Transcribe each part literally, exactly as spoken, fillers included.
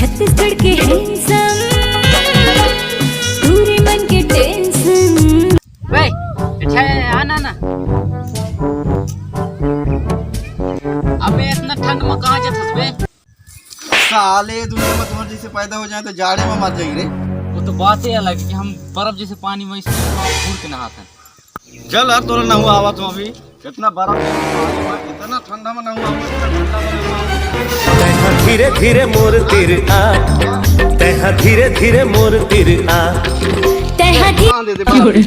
छत्तीसगढ़ के हैंडसम, पूरे मन के टेंशन। बे, पीछे आ ना, ना। अबे, इतना ठंड में कहाँ जात हस बे? साले, दुनिया में तुम्हारे जैसे पैदा हो जाए तो जाड़े में मर जाई रे। वो तो बात ही अलग है कि हम बर्फ जैसे पानी में इसमें घूर के नहाते हैं। चल यार, तोरा नहुआ आवा तो अभी। इतना बर्फ, इतना ठंडा में नहुआ आवा, इतना ठंडा में नहुआ आवा। तैहा धीरे धीरे मोर तीर आ, तैहा धीरे धीरे मोर तीर आ। तैहा धी- पानी दे दे, पानी।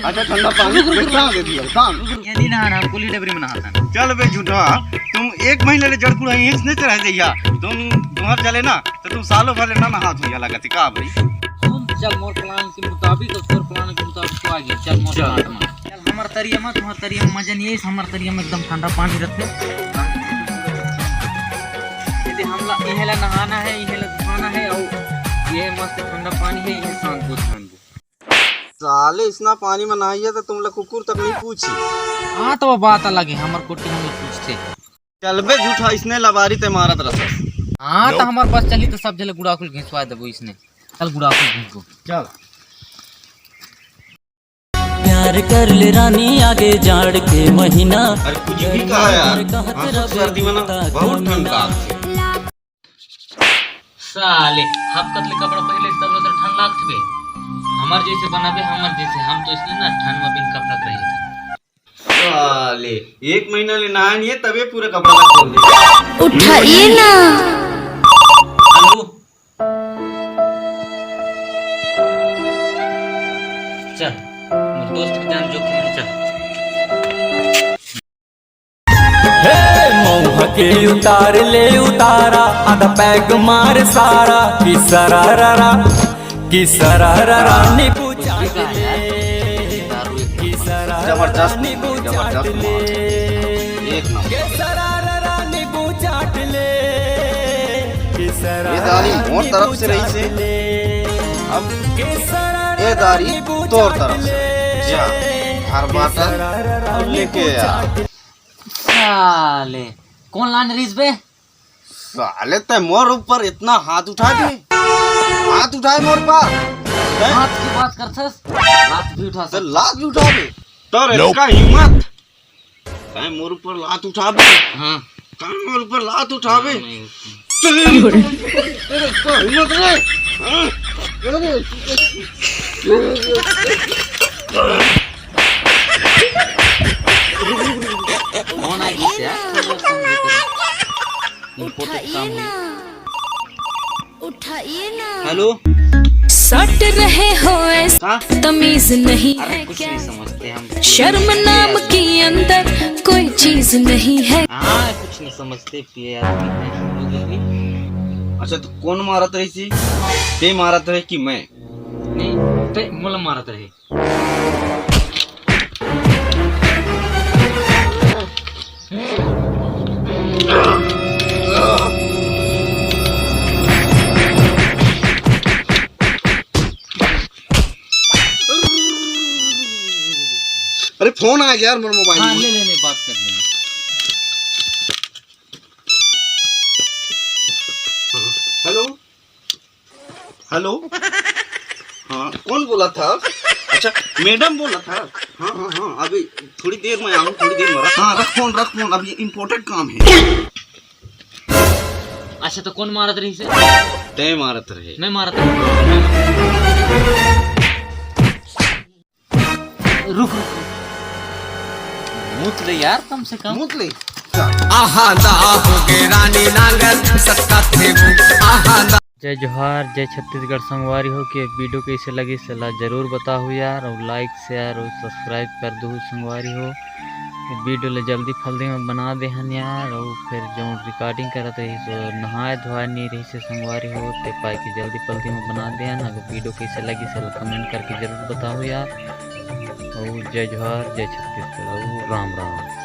अच्छा, ठंडा पानी, पानी दे दिया, पानी। ये नहीं नहाना, हम कुली डबरी में नहाता है। चल बे झूठा, तुम एक महीने ले जड़कुड़ा यहीं से नहीं रह जइया। तुम, तुम्हार जले ना, तो तुम सालों भर ले ना नहात होइया लगत है का भाई? सुन, चल मोर प्लान के मुताबिक और तोर प्लान के मुताबिक तो आ गया। चल मोर चल। प्लान में। चल हमर तरिया में, तुम्हार तरिया में मजा नहीं है, हमर तरिया में एकदम ठंडा पानी रहते। ये हमला, इहे ला नहाना है, इहे ला धोना है, और ये मस्त ठंडा पानी है, ये शांत को, शांत को। साले, इसना पानी में नहाइए तो तुम लोग कुकुर तक नहीं पूछी। हाँ, तो वो बात अलग है, हमर कोटी हम लोग पूछते। चल बे झूठा, इसने लबारी ते मारत रहता। हाँ, तो हमर पास चली तो सब जले गुड़ाखुल घिसवा देबो इसने। चल गुड़ाखुल घिस दो। चल। प्यार कर ले रानी आगे जाड़ के महीना। अरे कुछ भी कहा यार, हाँ, सर्दी में ना बहुत ठंड लागथे। साले, हफ्कत ले कपड़ा पहले तब ले तो ठंड लागत बे। हमर जैसे बनाबे, हमर जैसे, हम तो इसने ना ठंड में बिन कपड़ा के रह जाते। साले, एक महीना ले नहाए नहीं है, तबे पूरा कपड़ा खोल दे। उठाइए ना। हेलो। चल, मोर दोस्त के जान जोखिम है, चल। हे, मौहा के उतार ले उतारा, आधा पैग मार सारा, कि सरारा, कि सरारा, नींबू चाट ले, कि सरारा, जबरदस्त, नींबू चाट जबरदस्त ले, एक नंबर। कि सरारा, नींबू चाट ले, कि सरारा, ये दारी मोर तरफ से रही से। अब ये दारी तोर तरफ से। जा, हर बात लेके आ। साले, कौन लान रहीस बे? साले, तै मोर ऊपर इतना हाथ उठा दे, हाथ उठाए मोर पर। हैं? हाथ की बात करथस, लात भी उठा तो सकथस। लात भी उठा दे। तोर इतना हिम्मत, तै मोर ऊपर लात उठाबे? हाँ। तै मोर ऊपर लात उठाबे? हाँ, मैं उठूँ। तेरे, तेरे इतना हिम्मत रे? हाँ? अरे। कौन आ गया यार? इंपॉर्टेंट काम है। उठाइए ना। हेलो। सट रहे हो ऐसे, हाँ? तमीज नहीं है क्या? कुछ नहीं समझते हम। शर्म नाम की अंदर कोई चीज नहीं है। हाँ, कुछ नहीं समझते, पिए आदमी हैं हम लोग भी। अच्छा, तो कौन मारत रही थी? ते मारत रहे कि मैं? नहीं, ते मोला मारत रहे। अरे, फोन आ गया यार, मोर मोबाइल हाँ, में। ले, ले, ले, बात कर ले। हेलो। हेलो। हाँ, कौन बोला था? अच्छा, मैडम बोला था। हाँ, हाँ, हाँ, अभी थोड़ी देर में आऊँ, थोड़ी देर में। हाँ, रख फोन, रख फोन, अभी इंपॉर्टेंट काम है। अच्छा, तो कौन मारत रही से? तय मारत रहे। मैं मारत रही। रुक, रुक। मूत ले यार, कम से कम। मूत ले। आहा दा हो गे रानी नांगल सत्ता थे वो। आहा दा। जय जोहार, जय छत्तीसगढ़ संगवारी हो। के वीडियो कैसे लगी, सला जरूर बताहू यार, और लाइक, शेयर और सब्सक्राइब कर दू संगवारी हो। ये वीडियो ले जल्दी फल्दी में बना दे हन यार, और फिर जो रिकॉर्डिंग करत रही सो नहाए धोए नहीं रही से संगवारी हो, ते पाए के जल्दी फल्दी में बना दे हन। अगर वीडियो कैसे लगी, सला कमेंट करके जरूर बताहू यार। और जय जोहार, जय छत्तीसगढ़, और राम राम।